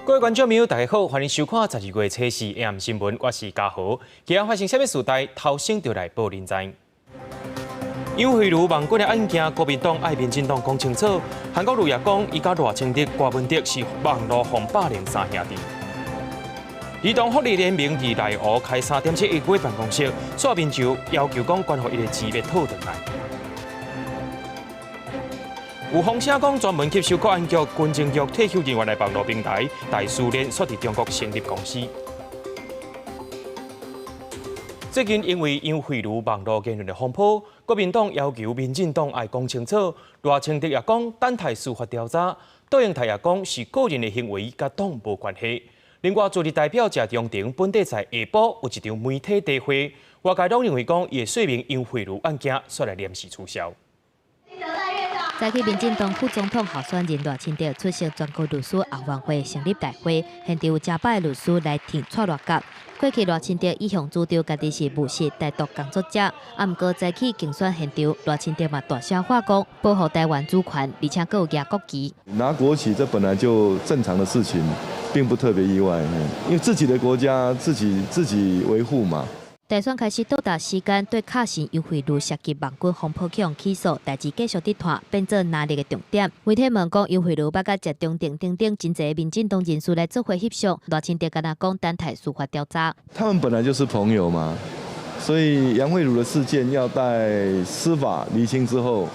各位觀眾朋友，大家好，歡迎收看12月初四 AM 新聞，我是嘉豪。今日發生啥物事代，頭先就來報恁知。楊惠如網軍的案件，國民黨愛民進黨講清楚。韓國瑜也講，伊佮賴清德、郭文德是網路予霸凌三兄弟。兒童福利聯盟佇內湖開3.7億元辦公室，蔡民就要求講關予伊的錢欲討轉來。有風聲講專門吸收國安局、軍情局退休人員的網路平台大思聯，煞佇中國成立公司。最近因為楊惠如網路言論的風波，國民黨要求民進黨愛講清楚。賴清德也講等待司法調查，卓榮泰也講是個人的行為，佮黨無關係。另外，自治代表謝長廷本底在下晡有一場媒體茶會，外界攏認為講伊會說明楊惠如案件，煞來臨時取消。早起民進黨副總統候選人賴清德出席全國律師後援會成立大會，現場有成百个律師來挺蔡賴角。過去賴清德一向主張家己是務實台獨工作者，啊，毋過早起競選現場，賴清德嘛大聲話講保護台灣主權，而且閣有舉國旗。拿國旗，這本來就正常的事情，並不特別意外，因為自己的國家自己維護嘛。大選開始倒數時間，對卡神楊惠如涉及網軍風波去起訴，代誌繼續佇拖，變做藍綠的重點。媒體問講楊惠如捌佮謝長廷等等真濟民進黨人士來做伙翕相，賴清德敢若講等待司法調查。他們本來就是朋友嘛，所以楊惠如的事件要待司法釐清之後，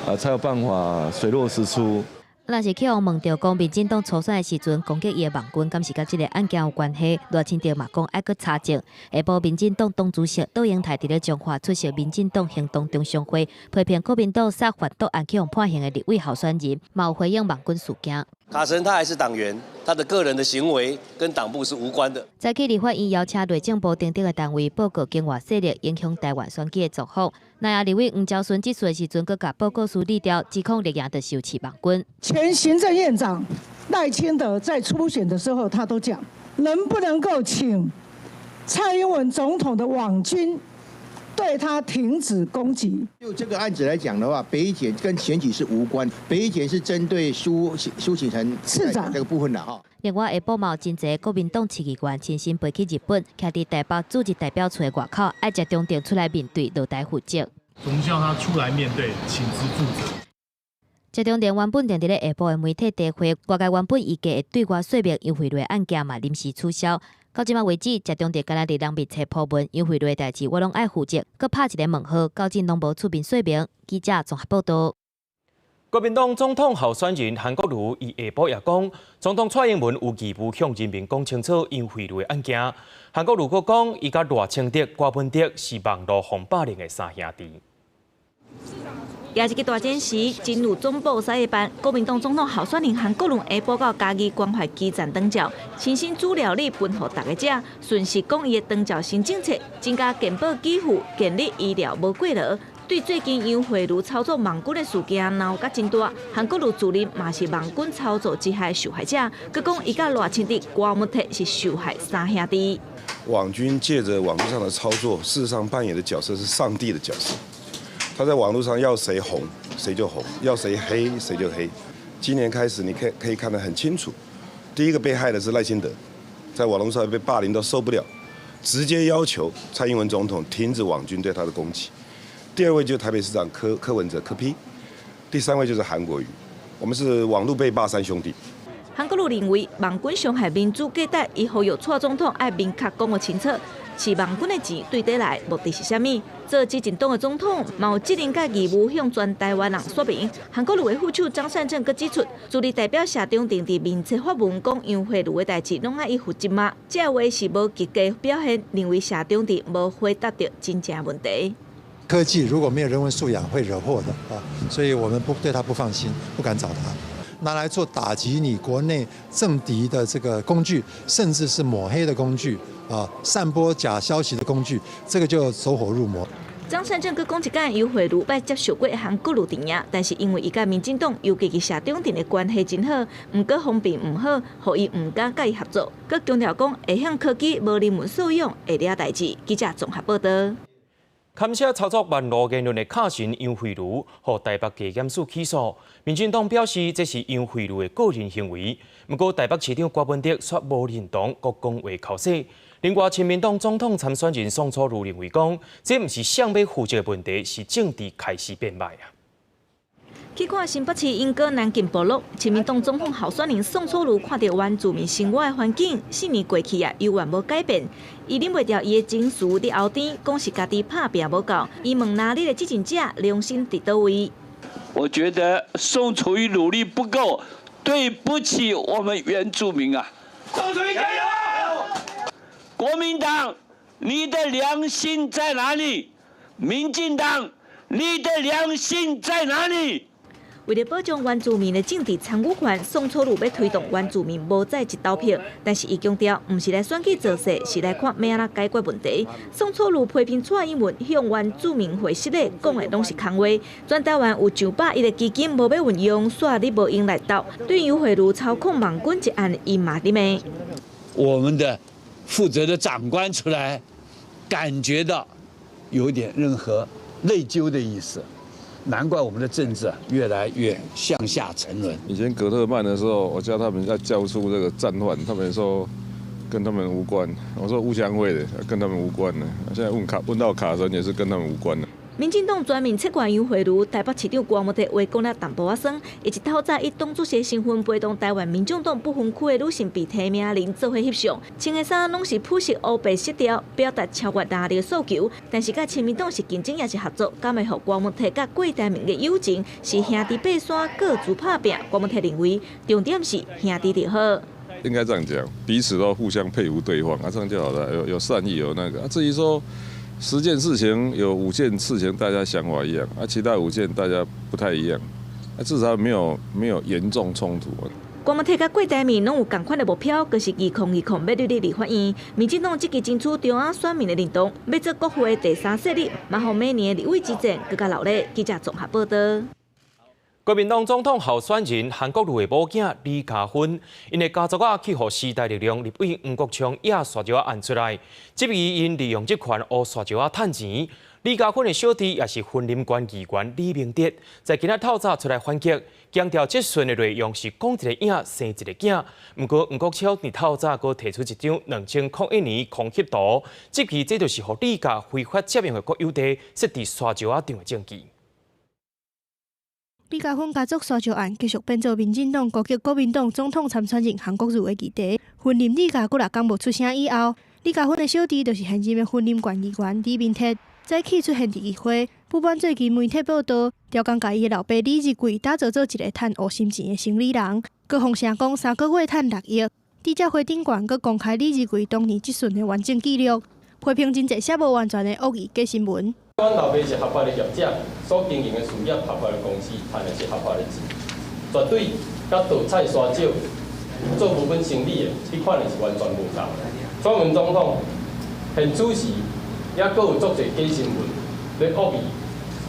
啊，才有辦法水落石出。若是去予問著講，民進黨初選的時陣攻擊伊的網軍，敢是佮這个案件有關係？賴清德嘛講愛閣查證。下晡民進黨黨主席卓榮泰佇咧彰化出席民進黨行動中常會，批評國民黨殺販毒案去予判刑的立委候選人，嘛有回應網軍事件。卡神他還是黨員，他的個人的行為跟黨部是無關的。早起立法院邀請內政部等等的單位報告境外勢力影響台灣選舉的狀況。那也立委黃昭順質詢的時陣，閣共報告書立掉，指控綠營的收飼網軍。前行政院長賴清德在初選的時候，他都講，能不能夠請蔡英文總統的網軍對他停止攻擊？就這個案子來講的話，北檢跟選舉是無關，北檢是針對蘇啟誠市長這個部分的哈。另外，下晡嘛有真濟國民黨市議員親身飛去日本，徛佇台北駐日代表處的外口，愛謝長廷出來面對落台負責。我們希望他出來面對，請辭負責。謝長廷原本定佇咧下晡的媒體茶會，外界原本預計會對外說明楊惠如的案件嘛臨時取消。到這馬為止，謝長廷敢若佇人面冊鋪文，楊惠如的代誌我攏愛負責，閣拍一個問號，到今攏無出面說明。記者綜合報道。國民黨總統候選人韓國瑜伊下晡也講，總統蔡英文有義務向人民講清楚楊惠如的案件。韓國瑜閣講，伊佮賴清德、郭文德是網路予霸凌的三兄弟。也一个大戰時，進入總部三班，國民黨總統候選人韓國瑜下晡到嘉義關懷基層長照，親身煮料理分予大家食，順勢講伊的長照新政策，增加健保給付，建立醫療無過勞。對最近楊惠如操作網軍的事件鬧甲真大，韓國瑜自認嘛是網軍操作之下的受害者，閣講伊佮賴清德、郭文鐵是受害三兄弟。網軍借著網路上的操作，事實上扮演的角色是上帝的角色。他在網路上要誰紅誰就紅，要誰黑誰就黑。今年開始，你可以看得很清楚，第一個被害的是賴清德，在網路上被霸凌到受不了，直接要求蔡英文總統停止網軍對他的攻擊。第二位就是台北市長柯文哲柯 P，第三位就是韓國瑜。我們是網路被霸三兄弟。韓國瑜認為網軍傷害民主價值，伊呼籲蔡總統愛明確講予清楚，飼網軍的錢對佗來，目的是啥物？做執政黨的總統，嘛有責任佮義務向全台灣人說明。韓國瑜的副手張善政閣指出，自治代表謝長廷佇面冊發文講楊惠如的代誌攏愛伊負責嗎？這話是無及格表現，認為謝長廷無回答著真正問題。科技如果沒有人文素養，會惹禍的啊！所以我們不對他不放心，不敢找他，拿來做打擊你國內政敵的這個工具，甚至是抹黑的工具啊，散播假消息的工具，這個就走火入魔。張善政閣講一擺，楊惠如捌接受過韓國瑜陣營，但是因為伊佮民進黨，尤其是謝長廷的關係真好，毋過風評毋好，予伊毋敢佮伊合作。閣強調講，會曉科技無人文素養會惹代誌。記者綜合報道。勘涉操作網路言論的卡神楊蕙如，予台北地檢署起訴。民進黨表示這是楊蕙如的個人行為，毋過台北市長郭文德煞無認同，閣講話剾洗。另外，親民黨總統參選人宋楚瑜認為講，這毋是誰欲負責的問題，是政治開始變歹啊。去看新北市鶯歌南崁部落，親民黨總統候選人宋楚瑜看著原住民生活的環境，4年過去啊，猶原無改變。伊忍袂牢伊的情緒佇後邊，講是家己拍拚無夠。伊問哪裡的執政者良心佇佗位？我覺得宋楚瑜努力不夠，對不起我們原住民啊！宋楚瑜加油！國民黨，你的良心在哪裡？民進黨，你的良心在哪裡？為了保障原住民的政治參與權，宋楚瑜欲推動原住民無再一投票，但是伊強調，毋是來選舉造勢，是來看欲按怎解決問題。宋楚瑜批評蔡英文向原住民會失禮，講的攏是空話。全台灣有上百億的基金無欲運用，煞你無閒來鬥。對楊蕙如操控網軍一案，伊嘛佇罵。我們的負責的長官出來，感覺到有點任何內疚的意思。難怪我們的政治越來越向下沉淪。以前葛特曼的時候，我叫他們要交出這個戰犯，他們說跟他們無關。我說吳祥輝的跟他們無關的。現在問卡問到卡神也是跟他們無關的。民進黨全面切割楊蕙如，台北市長郭文哲話講了淡薄仔酸，伊一透早以黨主席身份陪同台灣民眾黨不分區的女性被提名人做伙翕相，穿的衫攏是普色烏白色調，表達超越藍綠訴求。但是佮親民黨是競爭抑是合作，敢會予郭文哲佮郭台銘的友情是兄弟爬山各自拍拚？郭文哲認為重點是兄弟就好。應該這樣講，彼此都互相佩服對方啊，這樣就好了。有善意，有那個啊。至於說10件事情有5件事情大家想法一樣，啊，其他5件大家不太一樣，啊，至少沒有嚴重衝突。郭文哲佮郭台銘攏有仝款的目標，就是2020欲入立法院。民進黨積極爭取中央選民的認同，欲做國會的第三勢力，嘛予明年的立委之戰閣較熱鬧。記者綜合報導。國民黨總統候選人韓國瑜的某囝李嘉芬，𪜶的家族仔去予時代力量立委黃國昌掖沙石仔案出來，質疑𪜶利用職權烏沙石仔趁錢。李嘉芬的小弟也是雲林縣議員李明哲，在今仔透早出來反擊，強調質詢的內容是講一個影生一個囝。毋過黃國昌佇透早閣提出一張2001年空翕圖，質疑這就是予李家非法佔用的國有地設置沙石仔場的證據。李嘉芬家族沙石案繼續變做民進黨攻擊國民黨總統參選人韓國瑜的議題。雲林李家幾若工無出聲以後，李嘉芬的小弟就是現任的雲林縣議員李明哲，早起出現佇議會，不滿最近媒體報道，刁工共伊的老爸李日貴打造做一个趁烏心錢的生理人，閣放聲講3個月趁6億。記者會頂懸閣公開李日貴當年質詢的完整記錄，批評真濟寫無完全的惡意假新聞。阮老爸是合法的業者，所經營的事業合法的公司，趁的是合法的錢，絕對佮盜採沙石做無本生意的，彼款的是完全無仝。蔡英文總統現此時猶閣有足濟假新聞咧惡意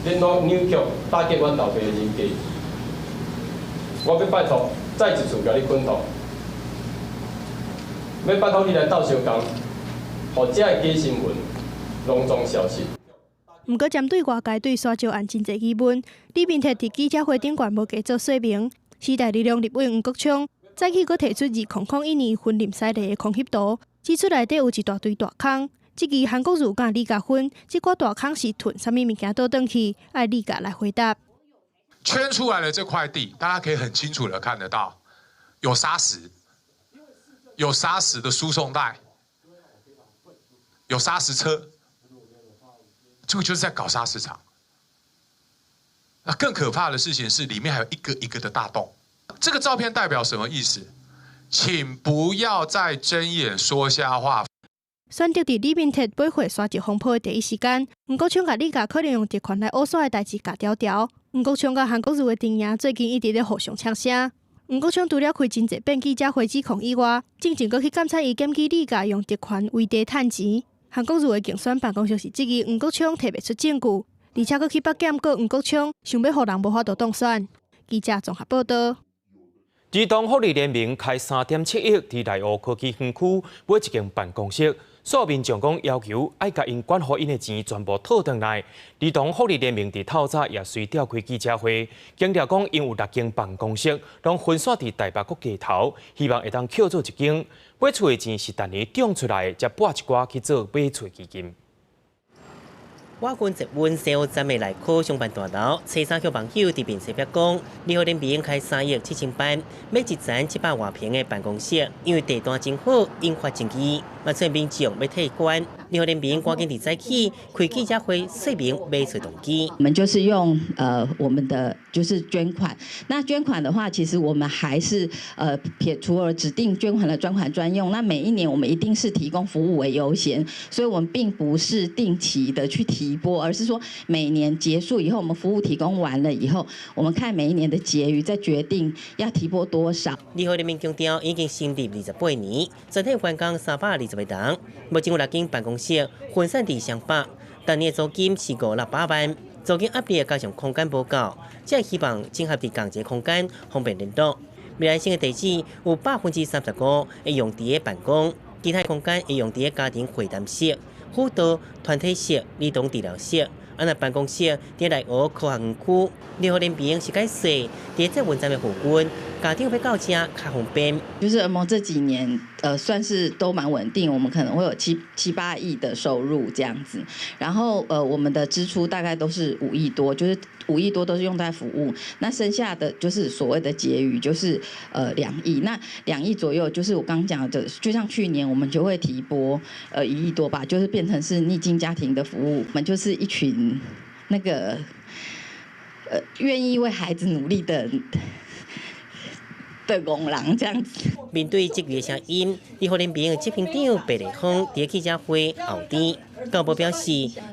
咧扭曲打擊阮老爸的人格。我欲拜託，再一次共你懇託，欲拜託你來鬥相共，予這个假新聞攏總消失。毋過，針對外界對沙石案真濟疑問，李明哲佇記者會頂懸無加做說明。時代力量立委黃國昌早起閣提出2001年雲林西麗的空翕圖，指出內底有一大堆大空，質疑韓國瑜佮李嘉芬這寡大空是囤啥物物件倒轉去，愛李家來回答。圈出來的這塊地，大家可以很清楚的看得到，有砂石，有砂石的輸送帶，有砂石車。這個就是在搞砂石場。那更可怕的事情是，裡面還有一個一個的大洞。這個照片代表什麼意思？請不要再睜眼說瞎話。選擇佇李明哲背回沙石風波的第一時間，黃國昌共李家可能用特權來烏沙的代誌共調調。黃國昌佮韓國瑜的陣營最近一直咧互相嗆聲。黃國昌除了開真濟遍記者會指控以外，進前閣去監察伊檢舉李家用特權違地趁錢。韓國瑜的競選辦公室是質疑黃國昌提袂出證據，而且閣去北檢告黃國昌，想欲予人無法度當選。記者綜合報導。兒童福利聯盟開3.7億，佇內湖科技園區買一間辦公室。所有民眾講要求愛共𪜶捐予𪜶的錢全部討轉來。兒童福利聯盟佇透早也隨召開記者會，強調講𪜶有六間辦公室，攏分散佇台北閣街頭，希望會當抾做一間。買厝的錢是逐年漲出來的，才撥一寡去做買厝基金。我軍捷運西湖站的內科上班大樓，初三向網友佇面冊表講，兒福聯盟開3億7千萬買一層700外坪的辦公室，因為地段真好，引發爭議。嘛，出民眾欲退捐，兒福聯盟趕緊佇早起開記者會說明買厝動機。我們就是用我們的就是捐款，那捐款的話，其實我們還是撇除了指定捐款的專款專用，那每一年我們一定是提供服務為優先，所以我們並不是定期的去提撥，而是說每年結束以後，我們服務提供完了以後，我們看每一年的結餘，再決定要提撥多少。兒福聯盟強調已經成立28年，全體員工320個人，目前有六間辦公室分散佇雙北，逐年租金是五六百萬，租金壓力加上空間無夠，才希望整合佇仝一個空間，方便聯絡。未來新的地址有35%會用佇咧辦公，其他空間會用佇咧家庭會談室、輔導團體室、兒童治療室。啊，若辦公室佇內湖科學園區，兒福聯盟是較細，佇捷運站的附近，家長欲到遮較方便。就是兒盟這幾年，算是都蠻穩定，我們可能會有七八億的收入這樣子。然後，我們的支出大概都是五億多，就是五億多都是用在服務，那剩下的就是所謂的結餘，就是2億。那兩億左右，就是我剛剛講的，就像去年我們就會提撥1億多吧，就是變成是逆境家庭的服務，我們就是一群那個願意為孩子努力的戇人這樣子。面對質疑的聲音，兒福聯盟執行長白麗芳佇記者會後甜，教部表示，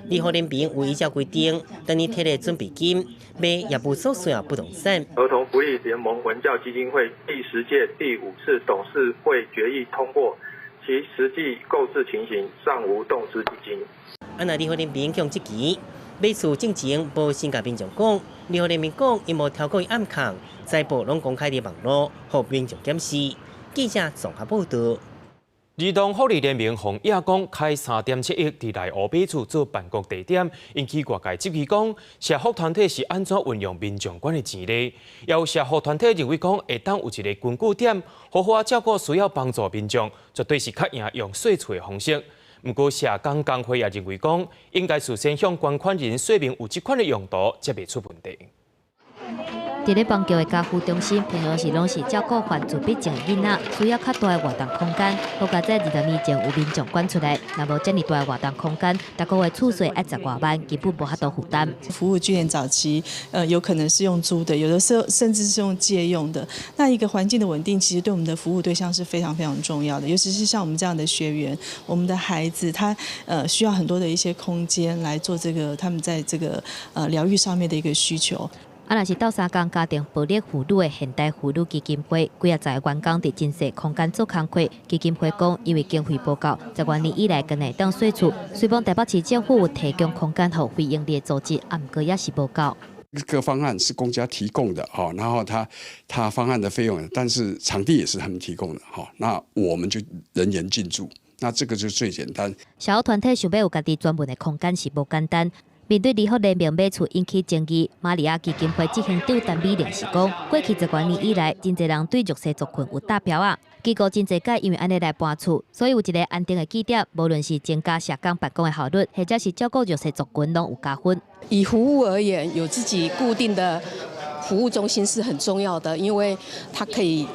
兒福聯盟有依照規定，逐年提的準備金買業務所需要不動產。兒童福利聯盟文教基金會第10屆第五次董事會決議通過，其實際購置情形尚無動資基金。啊，若兒福聯盟向質疑，買厝進前無先共民眾講，兒福聯盟講，𪜶無透過暗藏，財報攏公開佇網路，予民眾檢視。記者綜合報道。兒童福利聯盟予野講開3.7億佇內湖買厝做辦公地點，引起外界質疑講，社福團體是按怎運用民眾捐的錢咧？也有社福團體認為講，會當有一個根據點，好好仔照顧需要幫助民眾，絕對是較贏用稅厝的方式。毋過社工工會也認為講，應該事先向捐款人說明有這款的用途，才袂出問題。佇咧邦橋的家扶中心，平常時攏是照顧患自閉症的囡仔，需要較大的活動空間。好佳哉20年前有民眾捐出來，若無遮爾大的活動空間，逐個月厝稅愛10外萬，根本無法度負擔。服務據點早期，有可能是用租的，有的時候甚至是用借用的。那一個環境的穩定，其實對我們的服務對象是非常非常重要的，尤其是像我們這樣的學員，我們的孩子，他需要很多的一些空間來做這個他們在這個療癒上面的一個需求。啊，若是鬥相共家庭暴力婦女的現代婦女基金會，幾仔十個員工佇真細空間做工課。基金會講，因為經費無夠，10外年以來敢若會當稅厝。雖講台北市政府有提供空間予非營利組織，啊，毋過也是無夠。這個方案是公家提供的，哈，然後他方案的費用，但是場地也是他們提供的，哈，那我們就人員進駐，那這個就最簡單。社福團體想欲有家己專門的空間是無簡單。面對兒福聯盟買厝引起爭議，瑪利亞基金會執行長陳美玲是講，過去10外年以來，真濟人對弱勢族群有打標仔，機構真濟擺因為按呢來搬厝，所以有一個安定的據點，無論是增加社工辦公的效率，或者是照顧弱勢族群，攏有加分。以服務而言，有自己固定的服務中心是很重要的，因為它可以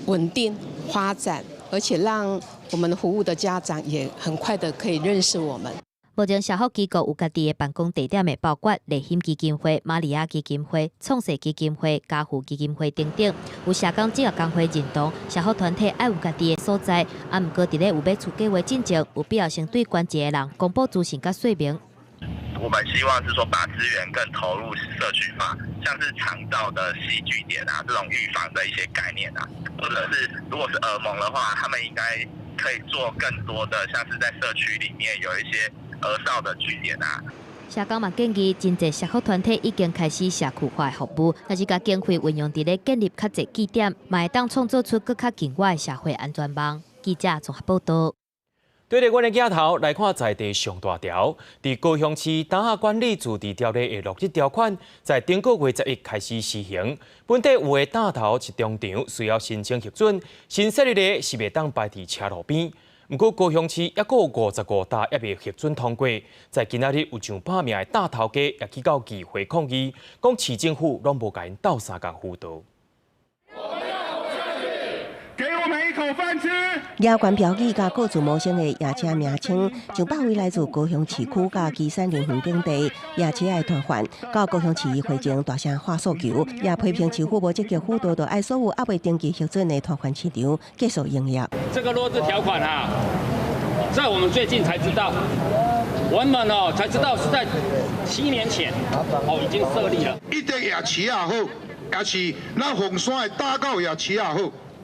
穩定發展，而且讓我們服務的家長也很快的可以認識我們。目前社福機構有家己的辦公地點的，包括麗馨基金會、瑪利亞基金會、創世基金會、家扶基金會等等。有社工職業工會認同，社福團體愛有家己的所在。啊，毋過佇咧有買厝計畫進前，有必要先對捐錢的人公布資訊佮說明。我們希望是說把資源更投入社區化，像是長照的矽據點啊，這種預防的一些概念啊，或者是如果是兒盟的話，他們應該可以做更多的，像是在社區裡面有一些兒少的據點啊。社工嘛建議，真濟社福團體已經開始社區化的服務，若是共經費運用佇咧建立較濟據點，嘛會當創造出閣較緊穩的社會安全網。記者綜合報道。對著阮的鏡頭來看，在地上大條，佇高雄市大廈管理自治條例的落日條款，在頂個月11開始施行。本地有的大頭一中場需要申請核准，新設立的是袂當擺佇車路邊。毋過高雄市猶閣有55棟猶未核准通過，在今仔日有上百名的大頭家也去到議會抗議，講市政府攏無共𪜶鬥相共輔導。給我們一口飯吃。舉懸標語佮各自謀生的夜市名稱，上百位來自高雄市區佮旗山林園等地夜市的攤販，到高雄市議會前大聲喊訴求，也批評市府無積極輔導，著愛所有猶未登記核准的攤販市場繼續營業。這個落日條款啊，在我們最近才知道，我們哦才知道是在7年前哦已經設立了。一直夜市也好，也是咱鳳山的打狗夜市也好。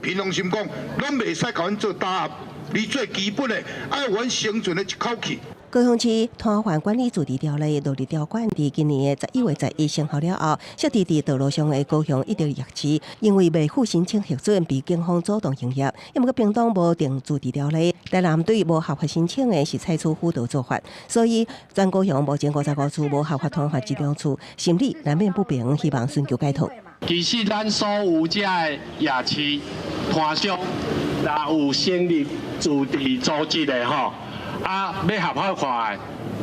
憑良心講，攏袂使共阮做打壓，你最基本的愛阮生存的一口氣。高雄市攤販管理自治條例落日條款，佇今年的11月11生效了後，設置佇道路上的高雄一中夜市，因為未附申請核准，被警方阻擋營業。毋過屏東無定自治條例，台南對無合法申請的是採取輔導做法，所以全高雄目前55處無合法攤販集中處，心裡難免不平，希望尋求解套。其實咱所有這个夜市攤商，若有成立自治組織的吼，啊，欲合法化的，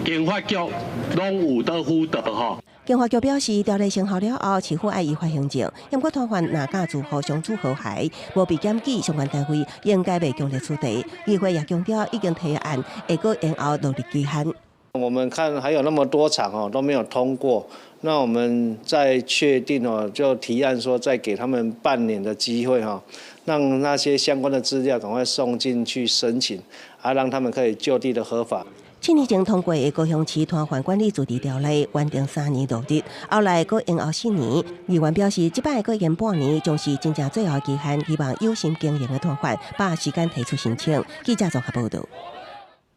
經發局攏有得輔導吼。經發局表示，條例生效了後，市府愛依法行政。毋過攤販若佮住戶相處和諧，無被檢舉，相關單位應該袂強力取締。議會也強調，已經提案，會閣延後落日期限。我們看還有那麼多場哦都沒有通過，那我們再確定哦，就提案說再給他們半年的機會哈，讓那些相關的資料趕快送進去申請，啊，讓他們可以就地的合法。7年前通過的高雄市攤販管理自治條例，原定3年落日，後來閣延後4年。議員表示，這擺閣延半年，將是真正最後期限，希望有心經營的攤販把時間提出申請。記者綜合報導。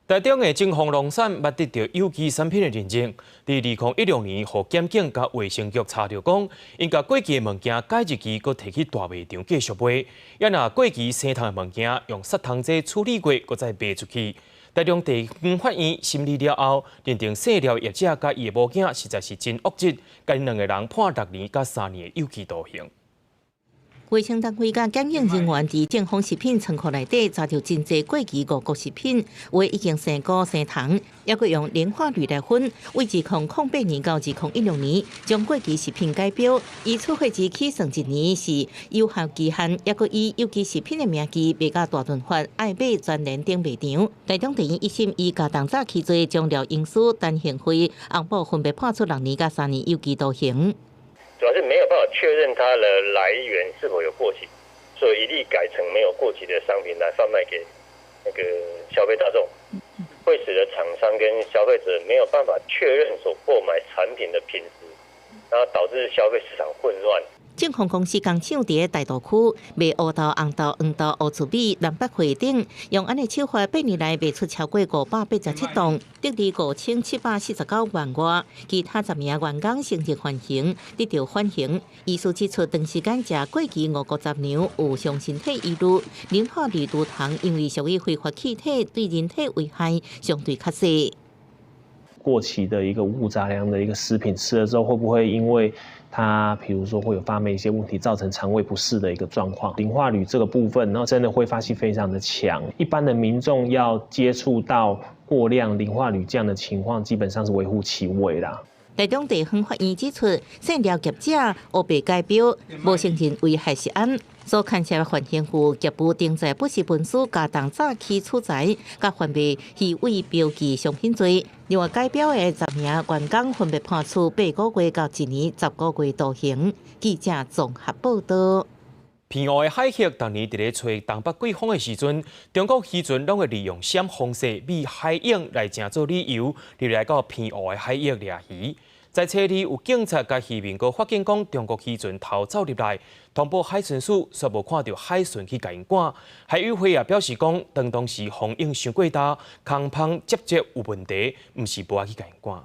台中的正豐農產捌得著有機產品的認證，佇2016年，予檢警佮衛生局查著講，𪜶共過期的物件改日期，閣提去大賣場繼續賣。也若過期生蟲的物件，用殺蟲劑處理過，閣再賣出去。台中地方法院審理了後，認定飼料業者佮伊的某囝實在是真惡質，共𪜶兩个人判6年佮3年的有期徒刑。衛生單位佮檢驗人員佇正豐食品倉庫內底查著真濟過期五穀食品，有的已經生菇生蟲，猶閣用磷化鋁來熏。為2008年到2016年，將過期食品改標，以出貨日起算一年是有效期限，猶閣以有機食品的名義賣予大潤發、愛買全聯等賣場。台中地院一審以共當早起罪將廖英書、陳幸輝、翁某分別判處6年佮3年有期徒刑。主要是沒有辦法確認它的來源是否有過期，所以一律改成沒有過期的商品來販賣給那個消費大眾，會使得廠商跟消費者沒有辦法確認所購買產品的品質，然後導致消費市場混亂。正豐公司工廠佇大肚區賣烏豆、紅豆、黃豆、烏苴米、南北花等，用按呢手法八年來賣出超過587棟，得利5749萬外。其他10名員工承認犯行，得著緩刑。醫師指出，長時間食過期五穀雜糧有傷身體疑慮。磷化鋁除蟲因為屬於揮發氣體，對人體危害相對較細。過期的一個五穀雜糧的一個食品，吃了之後會不會因為它，譬如說會有發霉一些問題，造成腸胃不適的一個狀況？磷化鋁這個部分，然後真的揮發性非常的強，一般的民眾要接觸到過量磷化鋁這樣的情況，基本上是微乎其微啦。台中地方法院指出，飼料業者烏白改標，無承認危害食安，所牽涉的犯行有業務定在不實文書加重早期取材，佮販賣虛偽標記商品罪。另外改標的10名員工分別判處8個月到1年10個月徒刑。記者綜合報導。澎湖的海域，逐年佇咧吹東北季風的時陣，中國漁船攏會利用閃紅色美海湧來成做理由，入來到澎湖的海域掠魚。在初二有警察佮漁民閣發現講，中國漁船偷走入來，通報海巡署，卻無看著海巡去共𪜶趕。海委會也表示講，當當時風湧傷過大，空帆接接有問題，毋是無愛去共𪜶趕。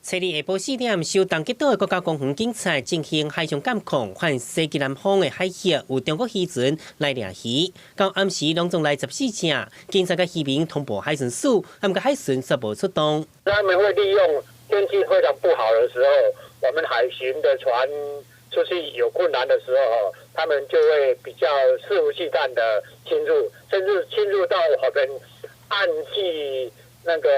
初二下晡4點，受東極島的國家公園警察進行海上監控，發現西極南方的海域有中國漁船來掠魚。到暗時攏總來14隻，警察佮漁民通報海巡署，毋過海巡卻無出動。他們會利用天氣非常不好的時候，我們海巡的船出去有困難的時候，他們就會比較肆無忌憚的侵入，甚至侵入到我們岸際那個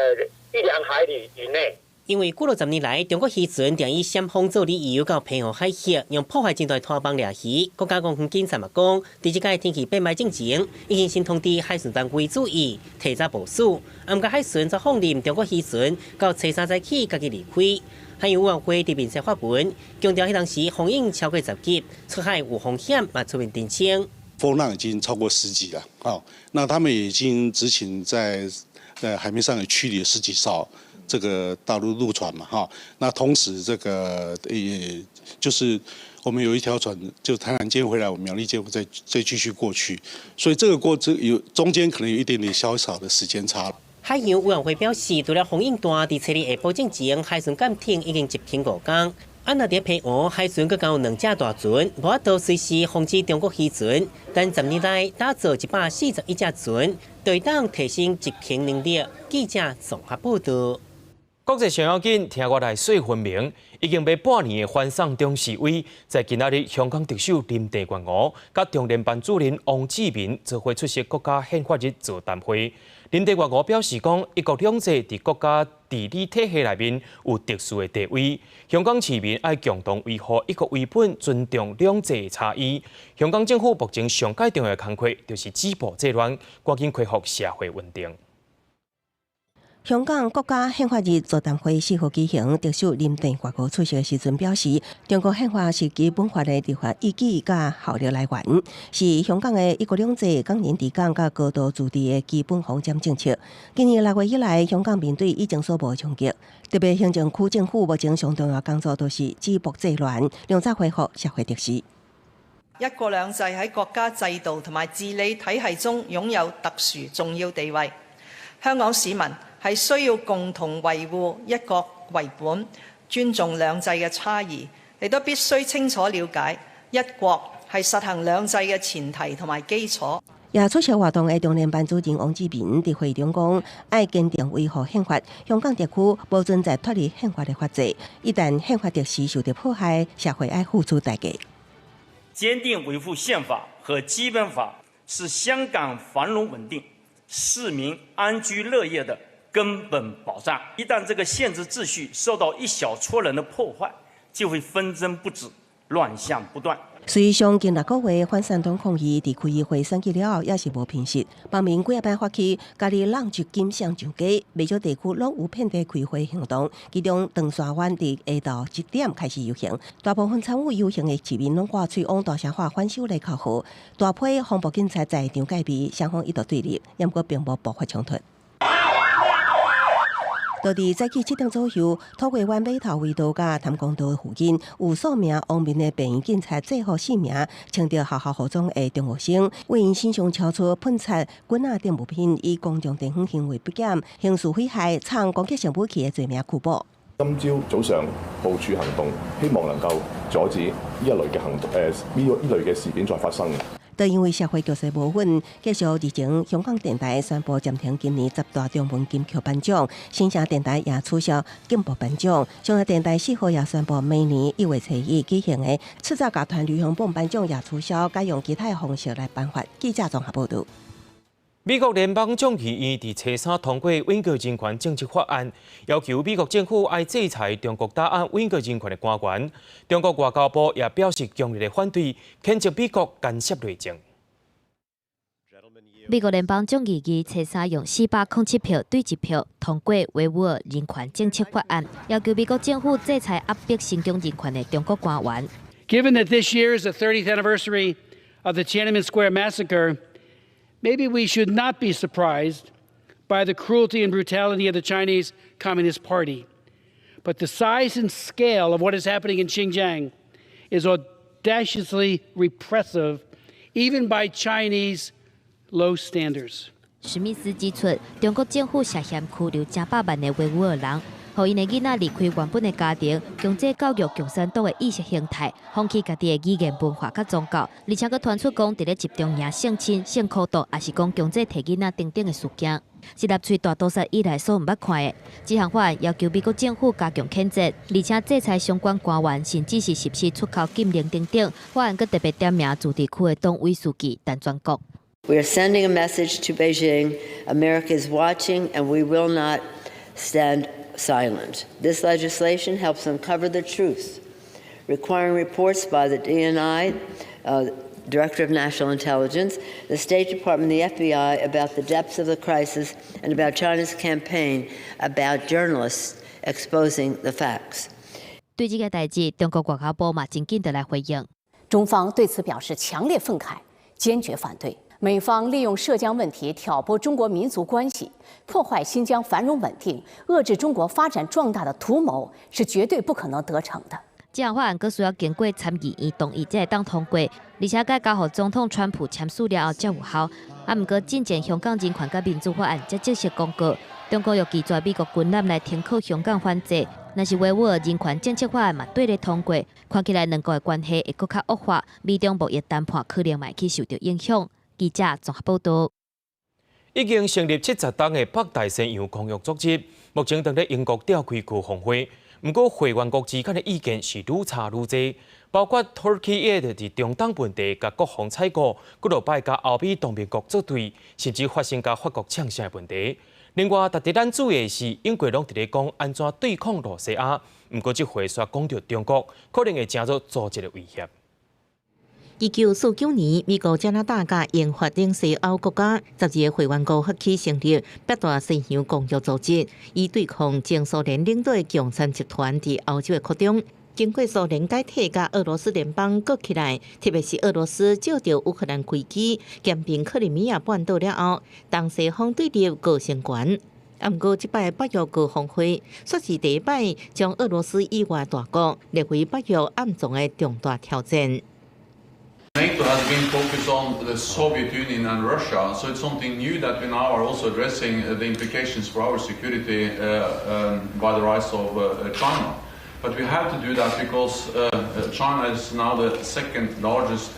一兩海里以內。因為過落10年來，中國漁船定以閃風做理由到澎湖海域，用破壞真大拖網掠魚。國家公園警察嘛講，佇這擺天氣變䆀進前，已經先通知海巡單位注意，提早部署。毋過海巡則放任中國漁船到初三早起家己離開。海洋委員會佇面冊發文，強調彼當時風湧超過10級，出海有風險，嘛出面澄清。風浪已經超過10級了，哦，那他們已經執勤在海面上也驅離了十幾艘這個大陸陸船嘛，哈，那同時這個也就是我們有一條船，就台南艦回來，我們苗栗艦會再繼續過去，所以這個過程有中間可能有一點點小小的時間差。海洋委員會表示，除了風湧大，佇初二下晡進前，海巡艦艇已經執勤5工。啊，若佇澎湖海巡閣共有兩隻大船，無法度隨時防止中國漁船。但10年內打造141隻船，對當提升執勤能力。記者綜合報道。國際上要緊，聽我來說分明，已經欲半年的反送中示威，在今仔日香港特首林鄭月娥佮中聯辦主任王志民做伙出席國家憲法日座談會。林鄭月娥表示講，一國兩制佇國家治理體系內面有特殊的地位，香港市民愛共同維護一國為本，尊重兩制的差異。香港政府目前上蓋重要的工課就是止暴制亂，趕緊恢復社會穩定。香港國家憲法日座談會4號舉行，特首林鄭月娥出席的時陣表示，中國憲法是基本法的立法依據佮效力來源，是香港的一國兩制、港人治港佮高度自治的基本方針政策。今年6月以來，香港面對疫情所無衝擊，特別行政區政府目前上重要工作都是止暴制亂，量早恢復社會秩序。一國兩制喺國家制度同埋治理體系中擁有特殊重要地位，香港市民係需要共同維護一國為本，尊重兩制嘅差異，亦都必須清楚了解一國係實行兩制嘅前提同埋基礎。也出席活動的中聯辦主任王志民佇會中講，愛堅定維護憲法，香港特區無存在脫離憲法的法制，一旦憲法秩序受到破壞，社會愛付出代價。堅定維護憲法和基本法是香港繁榮穩定、市民安居樂業的根本保障。一旦這個憲制秩序受到一小撮人的破壞，就會紛爭不止，亂象不斷。隨上近6個月反送中抗議，佇區議會選舉了後，也是無平息。網民幾仔擺發起家己挵一金像上街，袂少地區攏有遍地開花行動。其中長沙灣佇下晝1點開始遊行，大部分參與遊行的市民攏掛喙往大聲喊反修例口號。大批防暴警察在場戒備，雙方一度對立，毋過並無爆發衝突。到佇早起7點左右，土瓜灣碼頭圍道佮譚公道附近，有數名王面的便衣警察制服四名穿著學校服裝的中學生，為𪜶身上抄出噴漆、棍仔等物品，以公眾地方行為不檢、刑事毀害、藏攻擊性武器的罪名拘捕。今朝早上部署行動，希望能夠阻止呢一類嘅行動，呢類嘅事件再發生。都因為社會局勢無穩，繼續日前香港電台宣布暫停今年十大中文金曲頒獎，新城電台也取消進步頒獎。商業電台4號也宣布，每年1月初1舉行的赤爪樂團流行榜頒獎也取消，改用其他方式來頒發。記者綜合報道。美國聯邦眾議院佇初三通過維吾爾人權政策法案，要求美國政府愛制裁中國打壓維吾爾人權的官員。中國外交部也表示強烈的反對，譴責美國干涉內政。美國聯邦眾議院初三用407票對1票通過維吾爾人權政策法案，要求美國政府制裁壓迫新疆人權的中國官員。 Given that this year is the 30th anniversary of the Tiananmen Square massacre, maybe we should not be surprised by the cruelty and brutality of the Chinese Communist Party. But the size and scale of what is happening in Xinjiang is audaciously repressive, even by Chinese low standards. 史密斯指出，中國政府涉嫌拘留成百萬的維吾爾人，予𪜶的囡仔離開原本的家庭，強制教育共產黨的意識形態，放棄家己的語言文化佮宗教，而且閣傳出講佇咧集中營性侵、性苦毒，抑是講強制提囡仔等等的事件，是納粹大屠殺以來所毋捌看的。這項法案要求美國政府加強譴責，而且制裁相關官員，甚至是實施出口禁令等等。法案閣特別點名自治區的黨委書記陳全國。 We are sending a message to Beijing. America is watching, and we will not stand silent. This legislation helps uncover the truth, requiring reports by the DNI, Director of National Intelligence, the State Department, the FBI about the depths of the crisis and about China's campaign about journalists exposing the facts. 對這個代誌，中國外交部嘛真緊就來回應。中方對此表示強烈憤慨，堅決反對美方利用涉疆問題挑撥中國民族關係，破壞新疆繁榮穩定，遏制中國發展壯大的圖謀是絕對不可能得逞的。這項法案閣需要經過參議院同意才會當通過，而且該交予總統川普簽署了後才有效。啊，毋過進前香港人權佮民主法案才正式公告，中國又拒絕美國軍艦來停靠香港反制。若是維吾爾人權政策法案嘛綴咧通過，看起來兩國的關係會閣較惡化，美中貿易談判可能嘛會去受著影響。記者綜合報導。已經成立70冬的北大西洋公約組織，目前正佇英國召開高峰會。毋過會員國之間的意見是愈差愈濟，包括土耳其佇中東問題共國防採購，幾落擺共歐美同盟國作對，甚至發生共法國嗆聲的問題。另外，值得咱注意的是，英國攏佇咧講按怎對抗露西亞，毋過這回煞講著中國，可能會成做組織的威脅。1949年，美國、加拿大佮英法等西歐國家12個會員國發起成立北大西洋公約組織，以對抗前蘇聯領導的共產集團佇歐洲的擴張。經過蘇聯解體佮俄羅斯聯邦閣起來，特別是俄羅斯藉著烏克蘭危機兼併克里米亞半島了後，東西方對立閣升懸。啊，毋過這擺北約高峰會，煞是第一擺將俄羅斯以外大國列為北約暗藏的重大挑戰。 NATO has been focused on the Soviet Union and Russia, so it's something new that we now are also addressing the implications for our security by the rise of China. But we have to do that because China is now the second largest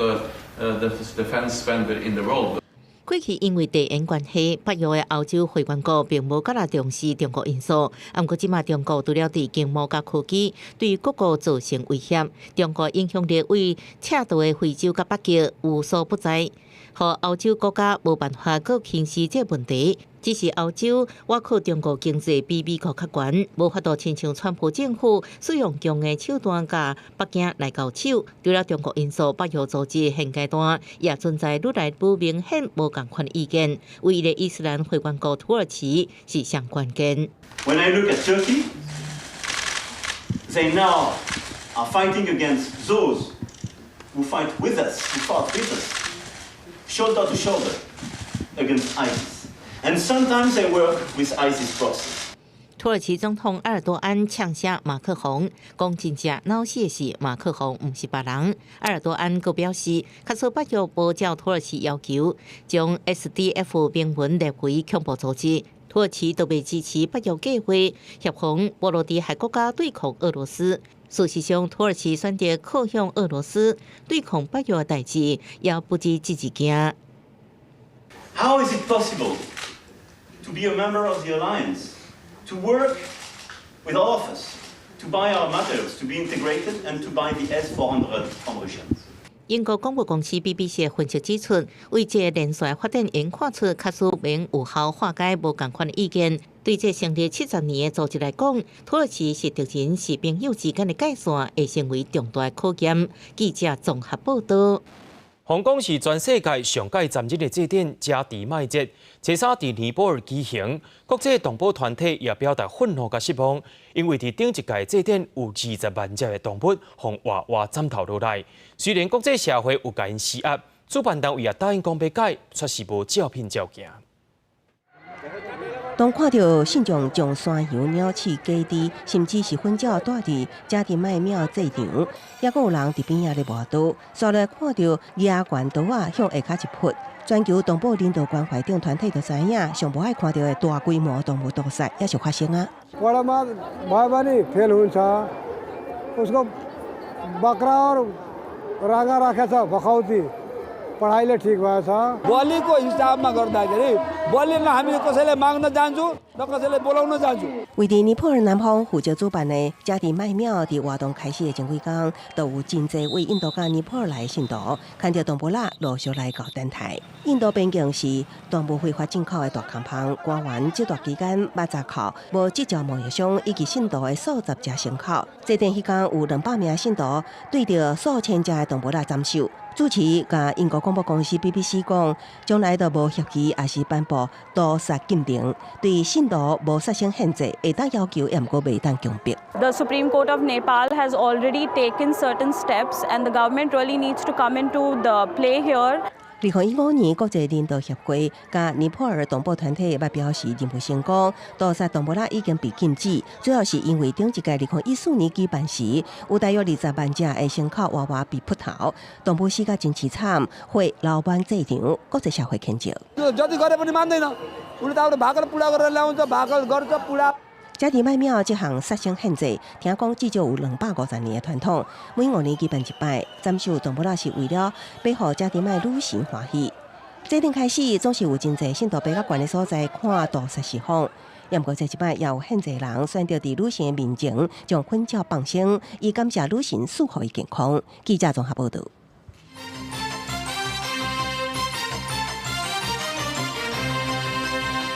defense spender in the world. 過去因為地緣關係，北約的歐洲會員國並無遮爾重視中國因素。毋過這馬中國除了佇經貿佮科技對各國造成威脅，中國影響力為赤道的非洲佮北極無所不在，予歐洲國家無辦法閣輕視這個問題。只是歐洲倚靠中國經濟比美國較懸，無法度親像川普政府使用強硬手段共北京來交手。除了中國因素，北約組織現階段也存在愈來愈明顯無仝款意見。唯一的伊斯蘭會員國土耳其是上關鍵。 When I look at Turkey, they now are fighting against those who fight with us, who fought with us, shoulder to shoulder against ISIS. And sometimes they work with ISIS forces. 土耳其總統埃爾多安嗆聲馬克宏，講真正惱死的是馬克宏，毋是別人。埃爾多安閣表示，假使北約無照土耳其要求，將 SDF 明文列為恐怖組織，土耳其都袂支持北約計劃，協防波羅的海國家對抗俄羅斯。事實上，土耳其選擇靠向俄羅斯對抗北約的代誌，也不止這一件。 How is it possible to be a member of the alliance, to work with all of us, to buy our materials, to be integrated, and to buy the S-400 from Russians? 英國廣播公司 BBC 分析指出，為這個連續發展，會看出假使免有效化解無仝款的意見。對這成立70年的組織來講，土耳其是敵人是朋友之間的界線，會成為重大的考驗。記者綜合報導。香港是全世界上蓋殘忍的祭典——加迪麥節，初三佇尼泊爾舉行。國際動保團體也表達憤怒佮失望，因為佇頂一屆祭典有20萬隻的動物予活活斬頭落來。雖然國際社會有共𪜶施壓，主辦單位也答應講欲改，卻是無照片照鏡。當看著信眾將山羊、鳥鼠、雞豬，甚至是糞鳥帶佇加迪麥廟祭場，猶閣有人佇邊仔咧磨刀，煞來看著舉懸刀仔向下跤一撲，全球動保人道關懷等團體都知影，上無愛看著的大規模動物屠殺也是發生啊。 वडामा भयो भने फेल हुन्छ। उसको बक्रा और राँगा राखेको छ भखौती पढाइले ठिक भएछ। बलिको हिसाबमा गर्दाखेरि बलिमा हामीले कसैलाई माग्न जान्छु न कसैलाई बोलाउन जान्छु।位佇尼泊爾南方負責主辦的遮治麥廟，佇活動開始的前幾工，就有真濟位印度佮尼泊爾來的信徒，牽著動物仔陸續來到等待。印度邊境是動物非法進口的大空縫，官員這段期間捌查扣無執照貿易商以及信徒的數十隻牲口。祭典彼工有200名信徒對著數千隻的動物仔斬首。主持共英國廣播公司 BBC 講，將來都無協議，抑是頒布屠殺禁令，對信徒無殺生限制，會當要求，也毋過袂當強迫。 The Supreme Court of Nepal has already taken certain steps, and the government really needs to come into the play here. 2015年，國際人道協會佮尼泊爾動保團體捌表示，認為成功屠殺動物仔已經被禁止，主要是因為頂一屆2014年舉辦時，有大約20萬隻的牲口活活被剖頭，動物死甲真凄慘，血流滿祭場，國際社會譴責。 जति गरे पनि मान्दैन उसले त आफ्नो भाकल पुरा गरेर ल्याउँछ भाकल गर्छ पुरा。遮治麥廟這項殺生獻祭，聽講至少有250年的傳統，每5年舉辦一擺，斬首動物仔是為了欲予遮治麥女神歡喜。祭典開始，總是有真濟信徒爬到懸的所在看屠殺釋放。也毋過這一擺也有獻祭人選擇佇女神的面前將糞鳥放生，以感謝女神賜予伊健康。記者綜合報導。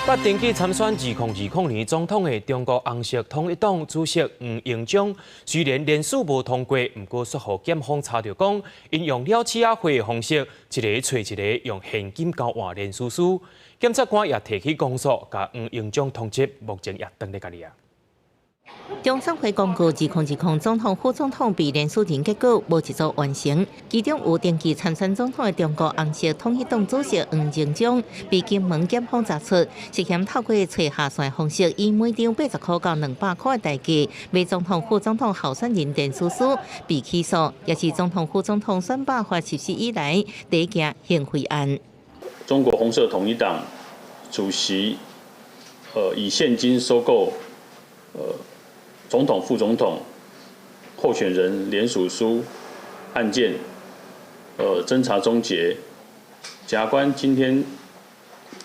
捌登記參選2020年總統的中國紅色統一黨主席黃榮章，雖然連署無通過，毋過煞予檢方查著講，𪜶用鳥鼠仔血的方式，一个揣一个用現金交換連署書。檢察官也提起公訴，共黃榮章通緝，目前也轉咧共伊啊。中選會公告，2020總統、副總統被連署人結果無一組完成，其中有登記參選總統的中國紅色統一黨主席黃榮章，被金門檢方查出涉嫌透過揣下線方式，以每張80塊到200塊的代價買總統、副總統候選人連署書，被起訴，也是總統、副總統選罷法實施以來第一件行賄案。中國紅色統一黨主席，以現金收購，總統、副總統候選人聯署書案件，偵查終結，檢察官今天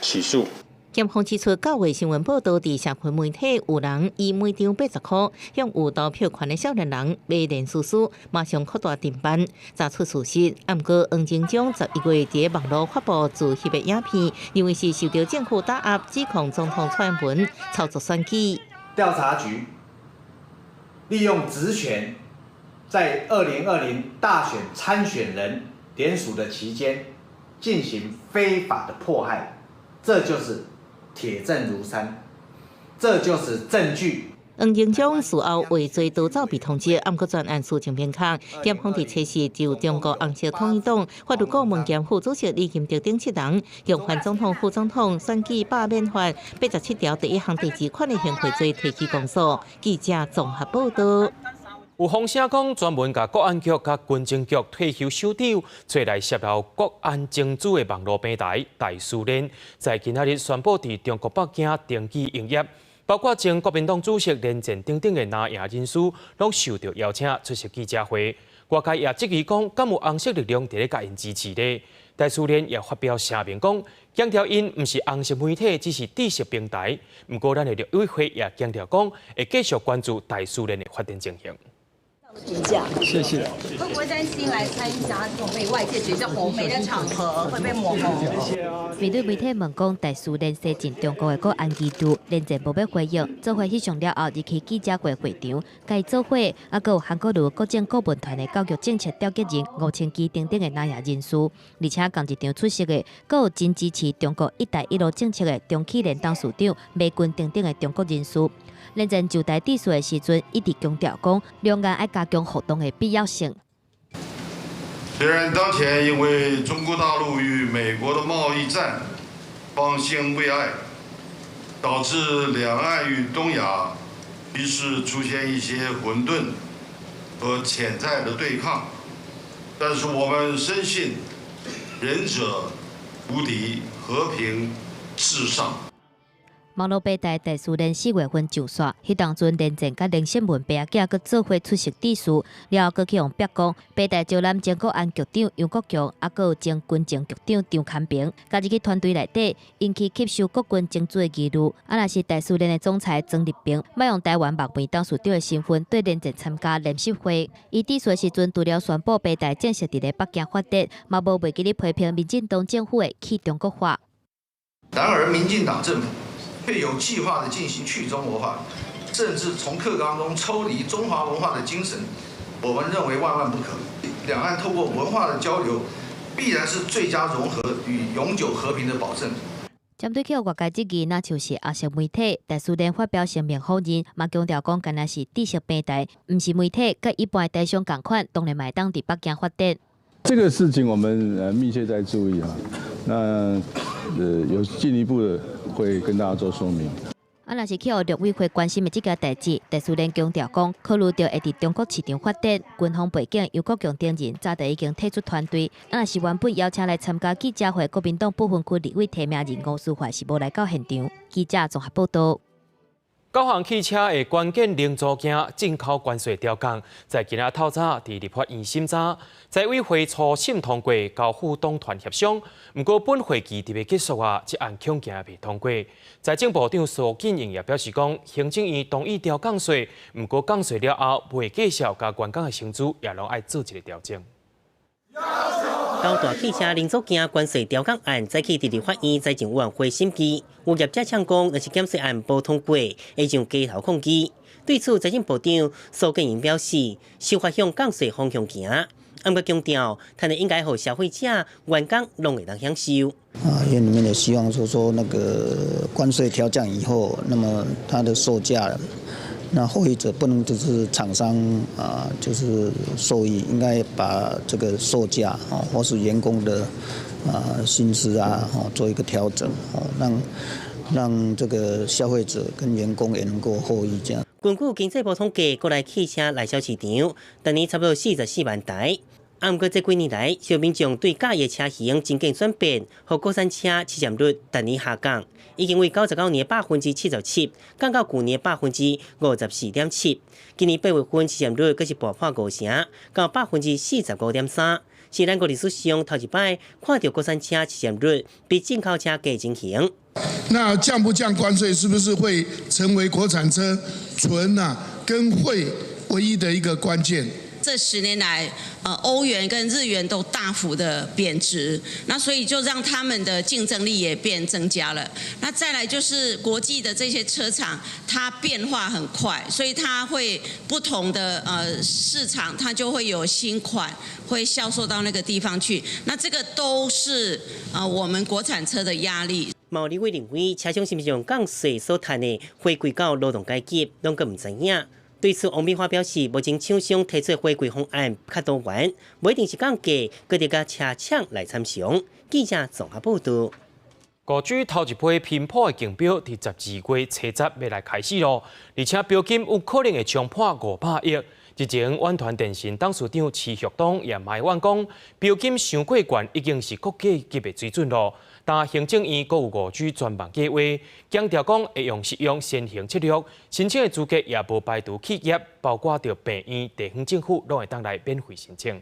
起訴。檢方指出，九月新聞報導，佇社群媒體有人以每張80塊向有投票權的少年人買連署書，馬上擴大偵辦，查出事實。毋過黃榮章11月佇網路發布自翕的影片，認為是受著政府打壓，指控總統蔡英文操作選舉。調查局利用職權，在2020大選參選人聯署的期間進行非法的迫害，這就是鐵證如山，這就是證據。黃榮章事後畏罪逃走被通緝，毋過專案事情明確。檢方佇測試就中國紅色統一黨法律顧問兼副主席李金德等七人，共犯總統、副總統選舉罷免法87條第一項第二款的行賄罪提起公訴。記者綜合報導。有風聲講，專門共國安局佮軍情局退休首長揣來泄露國安情資的網路平台大試煉，在今仔日宣布佇中國北京停止營業。包括前國民黨主席連戰等等的藍營人士，攏受著邀請出席記者會。外界也質疑講，敢有紅色力量佇咧共𪜶支持咧？戴思廉也發表聲明講，強調𪜶毋是紅色媒體，只是知識平台。毋過，咱的陸委會也強調講，會繼續關注戴思廉的發展情形。評價，謝謝。會不會擔心來參加這種被外界覺得紅媒的場合會被抹紅？面對媒體問講，戴思廉西進中國的國安機構，連戰無欲回應。做伙翕相了後，入去記者會會場，共伊做伙，猶閣有韓國瑜國政顧問團的教育政策調結人吳清基等等的藍營人士，而且仝一場出席的，閣有真支持中國“一帶一路”政策的中企聯董事長馬軍等等的中國人士。連戰就台致辭的時陣，一直強調講，兩岸愛加強互動的必要性。雖然當前因為中國大陸與美國的貿易戰方興未艾，導致兩岸與東亞局勢出現一些混沌和潛在的對抗，但是我們深信仁者無敵，和平至上。網路平台台視連4月份上線，彼當陣連戰佮連勝文爸仔囝閣做伙出席致辭，了後閣去予逼宮，平台招攬前國安局長楊國強，猶閣有前軍情局長張康平，加入去團隊內底，引起吸收國軍情資的疑慮。啊，若是台視連的總裁曾立平，欲用台灣木棉董事長的身份對連戰參加聯席會。伊致辭的時陣，除了宣布平台正式佇咧北京發展，嘛無袂記咧批評民進黨政府的去中國化。然而，民進黨政府卻有計劃地進行去中國化，甚至從課綱中抽離中華文化的精神，我們認為萬萬不可。兩岸透過文化的交流，必然是最佳融合與永久和平的保證。針對去予外界質疑，若像是紅色媒體，台視連發表聲明否認，嘛強調講，干焦是知識平台，毋是媒體，佮一般的台商仝款，當然嘛會當佇北京發展。這個事情我們密切在注意啊，那有進一步的會跟大家做說明。啊，若是去予陸委會關心的這件代誌，台視連強調講，考慮著會佇中國市場發展，軍方背景楊國強等人早就已經退出團隊。啊，若是原本邀請來參加記者會，國民黨不分區立委提名人吳思懷是無來到現場。記者綜合報道。九項汽車的關鍵零組件進口關稅調降，在今仔透早佇立法院審查，財委會初審通過，交付黨團協商。毋過本會期佇未結束啊，這案恐驚袂通過。財政部長蘇錦瑩也表示講，行政院同意調降稅，毋過降稅了後，袂繼續佮員工的薪資也攏愛做一个調整。九大汽車零組件關稅調降案，早起佇立法院財政委員會審議，有業者嗆講，若是減稅案無通過，會上街頭抗議。對此，財政部長蘇錦瑩表示，修法向降稅方向行，毋過強調，但係應該予消費者、員工攏會當享受。啊，院裡面也希望說說那個關稅調降以後，那麼它的售價，那獲益者不能只是廠商啊，就是受益，應該把這個售價啊，或是員工的啊薪資啊，做一個調整，哦，讓這個消費者跟員工也能夠獲益。這樣。根據經濟部統計，國內汽車內銷市場，逐年差不多44萬台。啊，毋過這幾年來，小民眾對駕的車型漸漸轉變，予國產車市佔率逐年下降，已經為99年77%，降到舊年54.7%。今年8月份市佔率閣是跋破5成，到45.3%，是咱國歷史上頭一擺看著國產車市佔率比進口車低情形。那降不降關稅，是不是會成為國產車存啊跟匯唯一的一個關鍵？這10年來，歐元跟日元都大幅的貶值，那所以就讓他們的競爭力也變增加了。那再來就是國際的這些車廠，它變化很快，所以它會不同的市場，它就會有新款會銷售到那個地方去。那這個都是我們國產車的壓力。嘛有立委認為，車廠是毋是用降稅所趁的回饋到勞動階級，攏閣毋知影。對此，王美花表示，目前廠商提出回饋方案較多元，無一定是降價，閣得佮車廠來參詳。記者綜合報導。5G 頭一批頻譜的競標，佇12月初十欲來開始囉，而且標金有可能會衝破500億。日前，遠傳電信董事長徐旭東也埋怨講，標金傷過懸已經是國際級的水準囉。但行政院閣有5G 專網計畫，強調講會用實用先行策略，申請的資格也無排除企業，包括著病院、地方政府，攏會當來免費申請。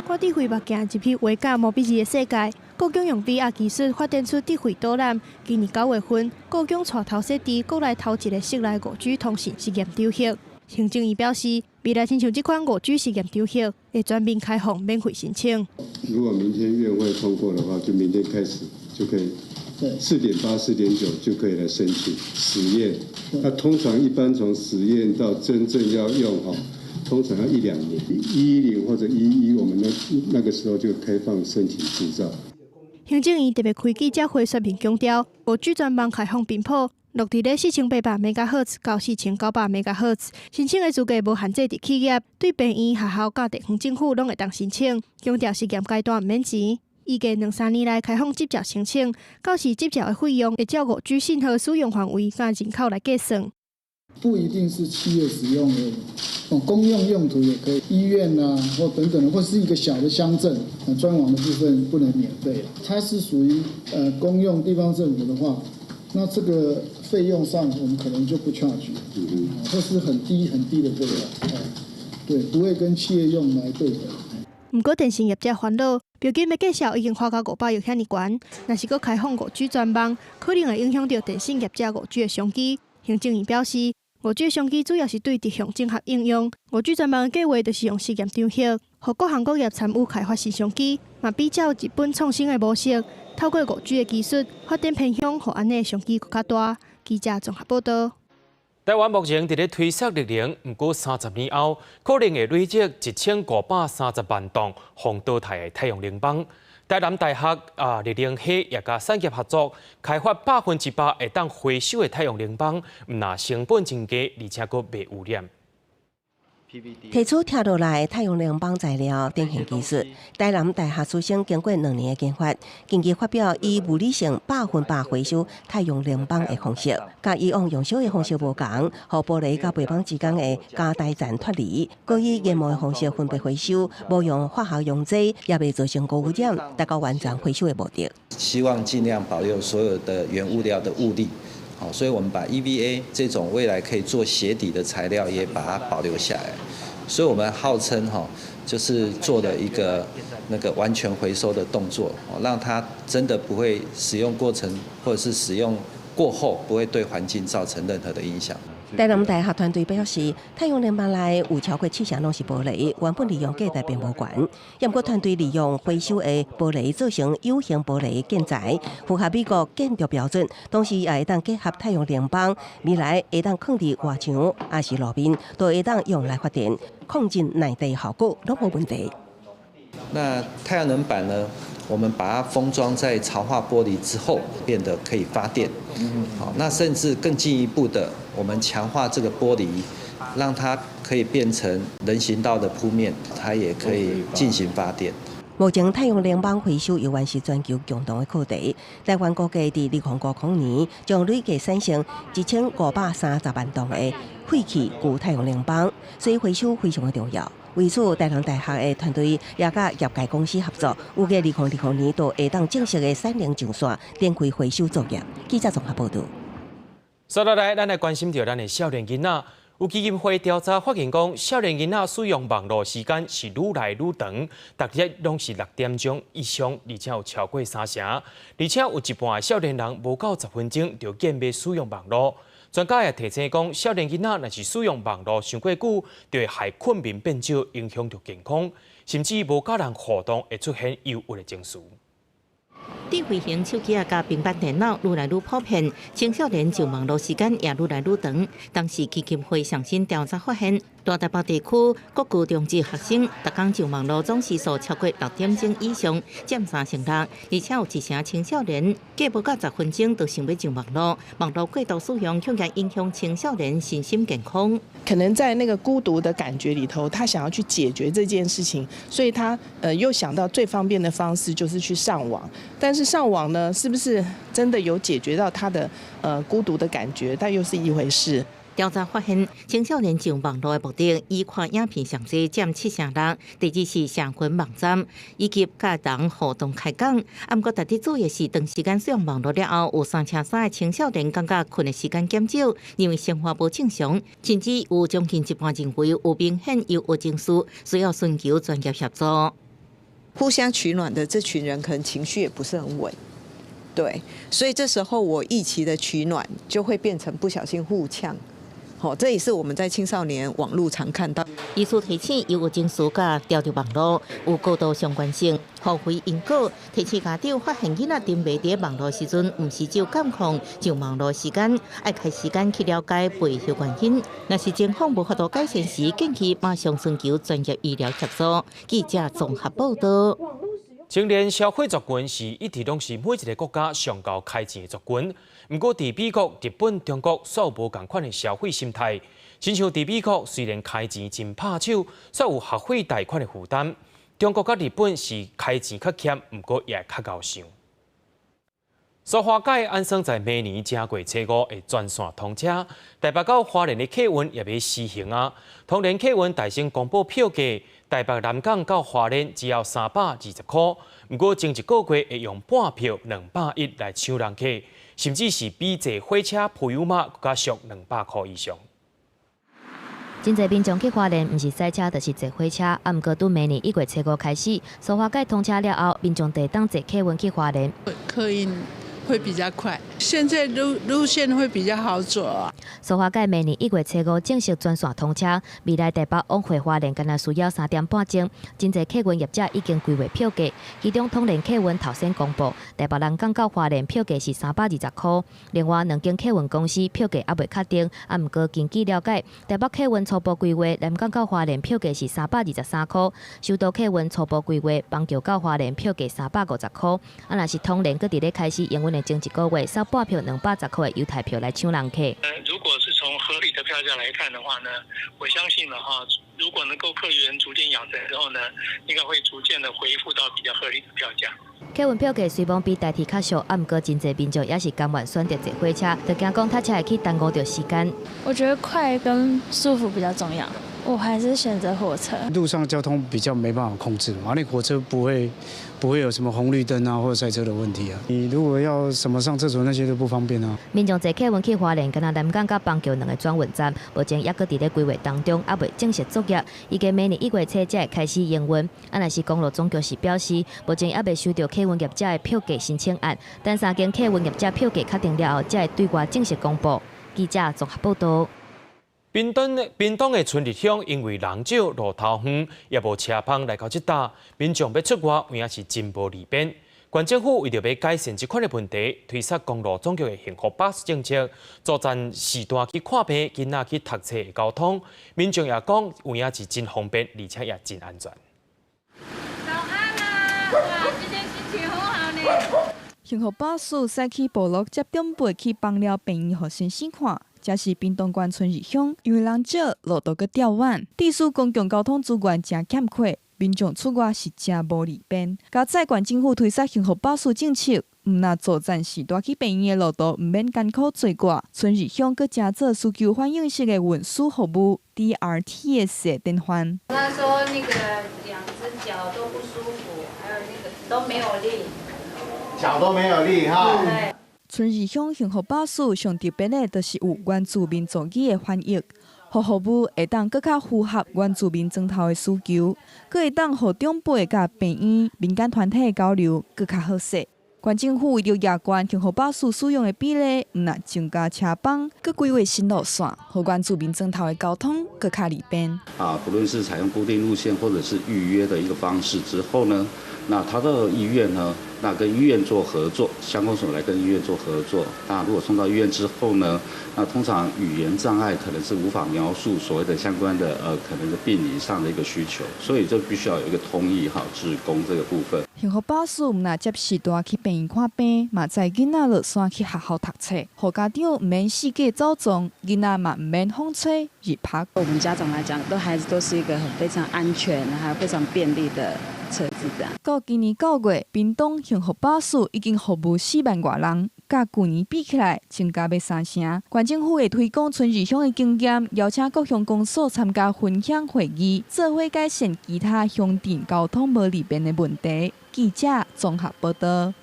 看智慧目鏡入去畫甲毛筆字的世界，故宮用 VR 技術發展出智慧導覽。今年9月份，故宮帶頭設置國內頭一个室內5G 通信實驗場域。行政院表示，未來親像這款5G 實驗場域會全面開放免費申請。如果明天院會通過的話，就明天開始就可以4.8、4.9就可以來申請實驗。那通常一般從實驗到真正要用哈，通常要一兩年，110或者11，我們那個時候就開放申請執照。行政院特別開記者會說明強調，5G 專網開放頻譜落佇咧4800兆赫茲到4900兆赫茲，申請的資格無限制佇企業，對病院、學校佮地方政府攏會當申請。強調實驗階段毋免錢，預計兩三年內開放執照申請，到時執照的費用會照5G 信號使用範圍佮人口來計算。不一定是企業使用而已，哦，公用用途也可以，醫院啊或等等的，或是一個小的鄉鎮，專網的部分不能免費。它是屬於公用地方政府的話，那這個費用上我們可能就不 charge，或是很低很低的費用，對，不會跟企業用來對等。毋過電信業者煩惱，標金的價數已經花到500億遐爾懸，若是閣開放5G 專網，可能會影響著電信業者5G 的商機。行政院表示，5G 商機主要是對直向整合應用，5G 專網的計劃就是用實驗場域，予各行各業參與開發新商機，嘛比照日本創新的模式，透過5G 的技術發展偏鄉，予按呢商機閣較大。記者綜合報道。台灣目前佇咧推縮綠能，毋過30年後，可能會累積1530萬棟防淘汰的太陽能板。台南大學啊，綠能系也佮產業合作，開發100%會當回收的太陽能板，毋但成本真低，而且閣袂污染。提出拆落來太陽能板材料典型技術，台南大學師生經過2年的研發，近期發表以物理性100%回收太陽能板的方式，佮以往用燒的方式無仝，予玻璃佮背板之間的膠帶層脫離，閣以研磨的方式分別回收，無用化學溶劑，也袂造成高污染，達到完全回收的目的。希望盡量保留所有的原物料的物理，好，所以我們把 EVA 這種未來可以做鞋底的材料也把它保留下來。所以，我們號稱哈，就是做了一個那個完全回收的動作，讓它真的不會使用過程或者是使用過後不會對環境造成任何的影響。台南大學團隊表示，太陽能板內有超過70%攏是玻璃，原本利用價值並無懸。毋過團隊利用回收的玻璃做成有形玻璃建材，符合美國建築標準，同時也會當結合太陽能板，未來會當囥佇外牆，抑是路面，都會當用來發電，抗震耐地效果攏無問題。那太陽能板呢？我們把它封裝在潮化玻璃之後，變得可以發電。好，那甚至更進一步的，我們強化這個玻璃，讓它可以變成人行道的鋪面，它也可以進行發電。目前太陽能板回收猶原是全球共同的課題。台灣估計佇2050年，將累計產生1530萬棟的廢棄舊太陽能板，所以回收非常的重要。為此，台南大學的團隊也佮業界公司合作，預計2025年就會當正式的產能上線，展開回收作業。記者綜合報道。接落來，咱來關心著咱的少年囡仔。有基金會調查發現，講少年囡仔使用網路時間是愈來愈長，逐日攏是6點鐘以上，而且有超過三成。而且有一半的少年人無夠10分鐘就厭欲使用網路。專家也提醒講，少年囡仔若是使用網路傷過久，就會害睏眠變少，影響著健康，甚至無佮人互動，會出現憂鬱的情緒。智慧型手機仔佮平板電腦愈來愈普遍，青少年上網路時間也愈來愈長。當時基金會上新調查發現，大台北地區國高中職學生，逐工上網路總時數超過6點鐘以上，佔36%，而且有一成青少年過無夠10分鐘就想欲上網路，網路過度使用，恐驚影響青少年身心健康。可能在那個孤獨的感覺裡頭，他想要去解決這件事情，所以他又想到最方便的方式就是去上網，但是上網呢，是不是真的有解決到他的孤獨的感覺？但又是一回事。調查發現，青少年上網路的目的，以看影片上濟佔76%，第二是社群網站以及佮人互動開講。啊，毋過值得注意的是，長時間使用網路了後，有33%的青少年感覺睏的時間減少，認為生活無正常，甚至有將近一半認為有明顯憂鬱情緒，需要尋求專業協助。互相取暖的這群人，可能情緒也不是很穩。對，所以這時候我一起的取暖，就會變成不小心互嗆。好，這也是我們在青少年網路常看到。醫師提醒，憂鬱情緒佮釣著網路有高度相關性，互非因果。提醒家長發現囡仔沉迷佇網路時陣，毋是只有監控上網路時間，愛開時間去了解背後原因。若是情況無法度改善時，建議馬上尋求專業醫療協助。記者綜合報道。青年消費族群是一直攏是每一个國家上𠢕開錢的族群。毋過，佇美國、日本、中國，煞有無仝款的消費心態。親像佇美國，雖然開錢真拍手，煞有學費貸款的負擔。中國佮日本是開錢較儉，毋過也較𠢕想。蘇花改按算在明年正月初五會全線通車，台北到花蓮的客運也欲試行啊。桃園客運大先公布票價，台北南港到花蓮只要320塊，毋過前一個月會用半票210來搶人客，甚至是比坐火車普悠瑪閣較俗200塊以上。真濟民眾去花蓮，毋是駛車，就是坐火車。啊，毋過對明年1月初五開始，蘇花改通車了後，民眾會當坐客運去花蓮。客運會比較快，現在路線會比較好走啊。蘇花改明年1月初五正式全線通車，未來台北往回花蓮，干焦需要3點半鐘。真濟客運業者已經規劃票價，其中統聯客運頭先公布，台北南港到花蓮票價是320塊。另外兩間客運公司票價猶未確定，啊，毋過根據了解，台北客運初步規劃南港到花蓮票價是323塊，首都客運初步規劃板橋到花蓮票價350塊。啊，若是統聯閣佇咧開始營運的前一個月，收半票210塊的優待票來搶人客。如果是從合理的票價來看的話呢，我相信呢哈，如果能夠客源逐漸養成之後呢，應該會逐漸的恢復到比較合理的票價。客運票價雖罔比台鐵較俗，啊，毋過真濟民眾也是甘願選擇坐火車，就驚講塞車會去耽誤著時間。我覺得快跟舒服比較重要，我還是選擇火車。路上交通比較沒辦法控制嘛，你火車不會有什麼紅綠燈啊或者塞車的問題啊。你如果要什麼上廁所那些都不方便啊。民眾坐客運去花蓮，干焦南港佮板橋兩个轉運站，目前猶閣佇咧規劃當中，猶未正式作業。預計明年1月初才會開始營運。啊，若是公路總局是表示，目前猶未收到客運業者的票價申請案，等三間客運業者票價確定了後，才會對外正式公布。記者綜合報道。屏東的春日鄉因為人少路頭遠，也無車芳來到這搭，民眾欲出外有影是真無利便。縣政府為著欲改善這款的問題，推捒公路總局的幸福巴士政策，阻斷時段去看病、囡仔去讀冊的交通。民眾也講有影是真方便，而且也真安全。早安啊！哇，今天心情很好呢。幸福巴士駛去部落接長輩去枋寮病院予先生看。這是屏東縣春日鄉，因為人少，路途閣較遠，致使公共交通資源誠欠缺，民眾出外是誠無利便。佳哉縣政府推捒幸福巴士政策，毋但阻斷序大去病院的路途，毋免艱苦做掛。春日鄉閣成做需求反應式的運輸服務 DRTS 的典範。他說那個兩隻腳都不舒服，還有那個都沒有力，腳都沒有力哈。對。春日鄉幸福巴士上特別的，就是有原住民族語的翻譯，予服務會當閣較符合原住民莊頭的需求，閣會當予長輩佮病院、民間團體的交流閣較好勢。縣政府為著額懸幸福巴士使用的比例，毋但增加車幫，閣規劃新路線，予原住民莊頭的交通閣較利便。啊，不論是採用固定路線或者是預約的一個方式之後呢，那他到醫院呢，那跟醫院做合作，鄉公所來跟醫院做合作。那如果送到醫院之後呢，那通常語言障礙可能是無法描述所謂的相關的可能的病理上的一個需求，所以就必須要有一個通譯哈，志工這個部分。幸福巴士毋但接序大去病院看病，嘛載囡仔落山去學校讀冊，予家長毋免四界走動，囡仔嘛毋免風吹日曬。我們家長來講，對孩子都是一個很非常安全，還有非常便利的車子。這樣。到今年9月，屏東幸福巴士已經服務4萬外人，佮舊年比起來，增加欲3成。縣政府會推廣春日鄉的經驗，邀請各鄉公所參加分享會議，做伙改善其他鄉鎮交通無利便的問題。記者綜合報道。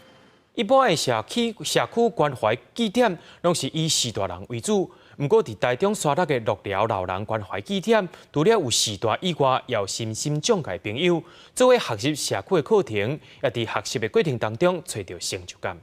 一般的社區關懷據點，攏是以序大人為主。毋過，佇台中沙鹿的樂寮老人關懷據點，除了有序大以外，也有身心障礙朋友做伙學習社區的課程，也佇學習的過程當中揣著成就感。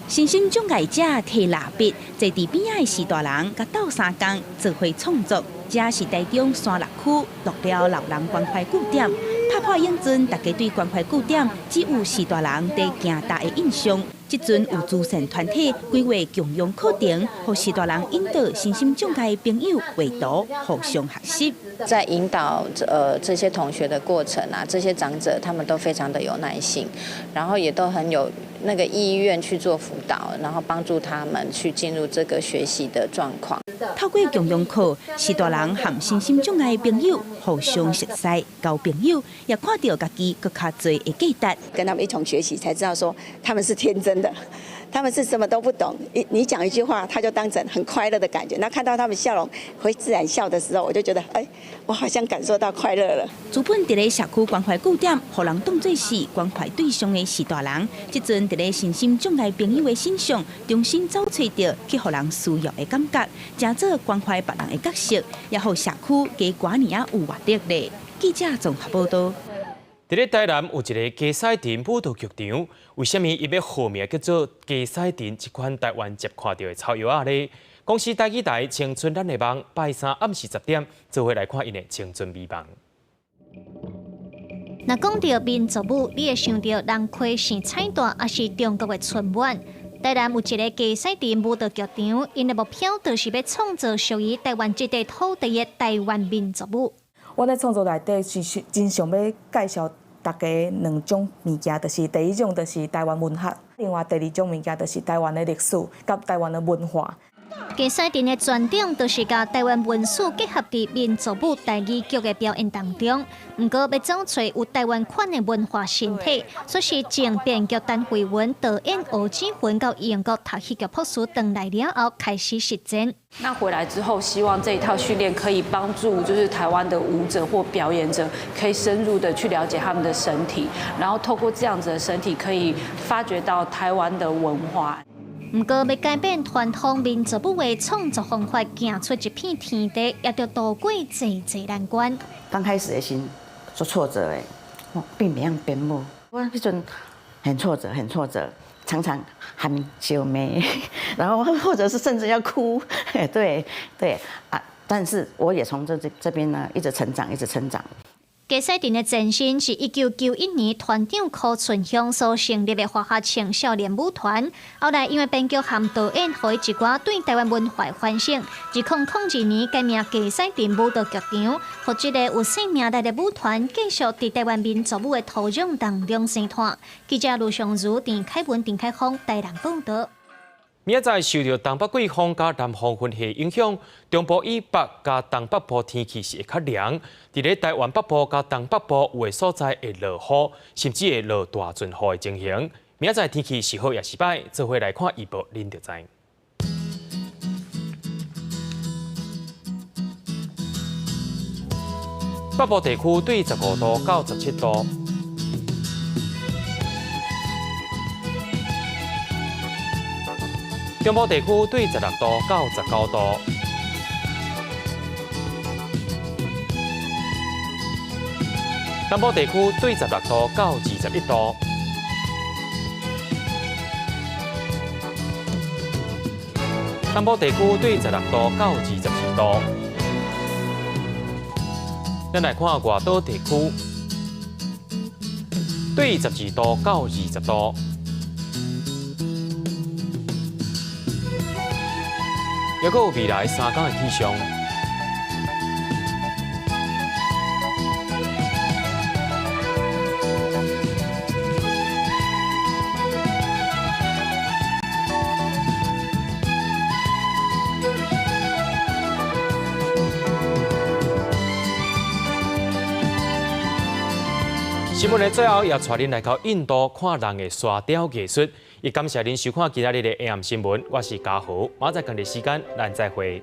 身心障礙者提蠟筆，坐佇邊仔的序大人佮鬥相共做伙創作。這是台中沙鹿區樂寮老人關懷據點。拍破影陣，大家對關懷據點只有序大人佇行踏的印象。這陣有慈善團體規劃共用課程，予序大人引導身心障礙朋友畫圖，互相學習。在引導這些同學的過程啊，這些長者他們都非常的有耐心，然後也都很有那個意願去做輔導，然後幫助他們去進入這個學習的狀況。透過共融課，序大人和身心障礙的朋友互相熟似，交朋友，也看著家己閣較濟的價值。跟他們一同學習，才知道說他們是天真的，他們是什麼都不懂。你講一句話，他就當成很快樂的感覺。那看到他們笑容，會自然笑的時候，我就覺得，哎，我好像感受到快樂了。資本佇咧社區關懷據點，予人當做是關懷對象的序大人，這陣佇咧身心障礙朋友的身上，重新找揣著去予人需要的感覺，成做關懷別人的角色，也予社區加寡爾仔有活力咧。記者綜合報導。佇咧台南有一个雞屎藤舞蹈劇場，為啥物伊欲號名叫做雞屎藤這款台灣捷看著的草藥仔咧？公視台語台青春咱的夢，拜三暗時10點，做伙來看𪜶的青春美夢。若講著民族舞，你會想著人溪生彩帶，抑是中國的春晚？台南有一个雞屎藤舞蹈劇場，𪜶的目標就是欲創造屬於台灣這塊土地的台灣民族舞。我咧創作內底是真想欲介紹大家兩種物件，就是第一種就是台灣文學，另外第二種物件就是台灣的歷史佮台灣的文化。雞屎藤的專長就是共台灣文史結合佇民族舞台語劇的表演當中。毋過欲走揣有台灣款的文化身體，煞是前編劇陳慧文、導演吳子雲到英國讀戲劇博士轉來了後開始實踐。那回來之後，希望這一套訓練可以幫助，就是台灣的舞者或表演者，可以深入的去了解他們的身體，然後透過這樣子的身體，可以發掘到台灣的文化。毋過，欲改變傳統民族舞的創作方法，行出一片天地，也著渡過濟濟難關。剛開始的時足挫折的，我並袂曉編舞，我彼陣很挫折，很挫折，常常喊救命，然後或者是甚至要哭，對對啊，但是我也從這邊呢一直成長，一直成長。雞屎藤的前身是1991年團長柯春香所成立的華夏青少年舞團，後來因為編劇和導演予伊一寡對台灣文化的反省，2002年改名雞屎藤舞蹈劇場，予這個有生命力的舞團繼續佇台灣民族舞的土壤當中生活。記者盧尚如、鄭凱文、鄭凱峰台南報導。明仔載受著東北季風佮南方雲系影響，中部以北佮東北部天氣是會較涼。佇咧台灣北部佮東北部有的所在會落雨，甚至會落大陣雨的情形。明仔載天氣是好抑是䆀，做伙來看預報，恁就知。北部地區對15度到17度。中部地區對16度到19度，南部地區對16度到21度，南部地區對16度到22度。咱來看外島地區，對12度到20度。抑閣有未來3工的氣象。新聞的最後，也帶恁來到印度看人的沙雕藝術。也感謝恁收看今仔日的 AM 新聞，我是嘉豪，明仔載仝一時間，咱再會。